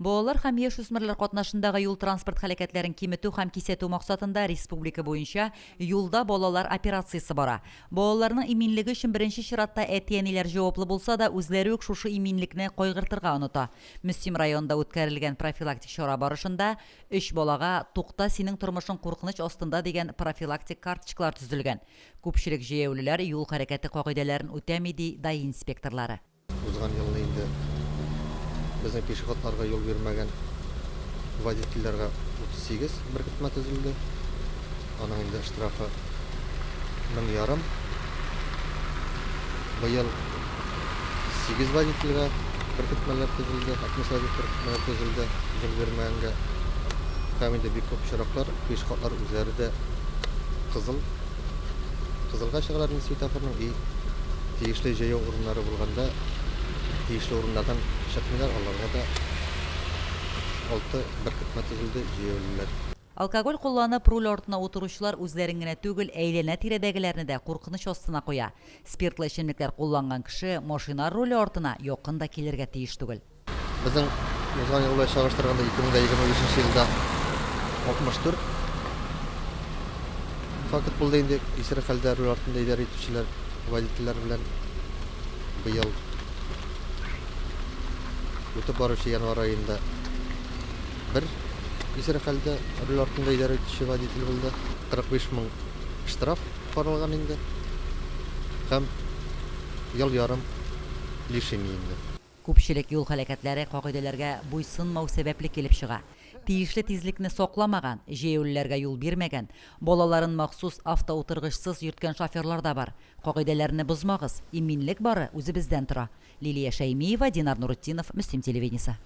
Балалар һәм яшүсмерләр катнашындагы юл-транспорт һәлакәтләрен киметү һәм кисәтү максатында республика буенча Юлда балалар операциясе бара. Балаларның иминлеге өчен беренче чиратта әти-әниләр җаваплы булса да, үзләре үк шушы иминлекне кайгыртырга оныта. Мөслим районында үткәрелгән профилактик чара барышында өч балага Тукта, синең тормышың куркыныч астында дигән профилактик карточкалар төзелгән. Күпчелек җәяүлеләр юл хәрәкәте кагыйдәләрен үтәми, ди даи инспекторлары. Узган елны инде безнең пешеходларга юл бирмәгән водительләргә 38 беркетмә төзелде. Аның инде штрафы 1500. Быел 8 водительгә беркетмәләр төзелде, административ беркетмәләр төзелде юл бирмәгәнгә. Һәм инде бик күп очраклар пешеходлар үзләре дә кызыл Кызылга чыгалар инде светофорның и тиешле җәяү урыннары булганда тиешле урыннардан чыкмыйлар, аларга да алты беркетмә төзелде җәяүлеләр. Алкоголь кулланып руль артына утыручылар үзләрен генә түгел, әйләнә-тирәдәгеләрне дә куркыныч астына куя. Спиртлы эчемлекләр кулланган кеше машина руле артына якын да килергә тиеш түгел. Безнең узган ел белән чагыштырганда 2025 нче елда 64 факт булды инде исерек хәлдә руль артында идарә итүчеләр, водительләр белән быел үтеп баручы январь аенда бер исерек хәлдә руль артында идарә итүче водитель булды. 45 мең штраф каралган инде һәм ел ярым лишение инде. Күпчелек юл һәлакәтләре кагыйдәләргә буйсынмау сәбәпле килеп чыга. Тиешле тизлекне сакламаган, җәяүлеләргә юл бирмәгән, балаларын махсус автоутыргычсыз йөрткән шоферлар да бар. Кагыйдәләрне бозмагыз, иминлек бары үзебездән тора. Лилия Шәймиева, Динар Нуретдинов, Мөслим телевидениесе.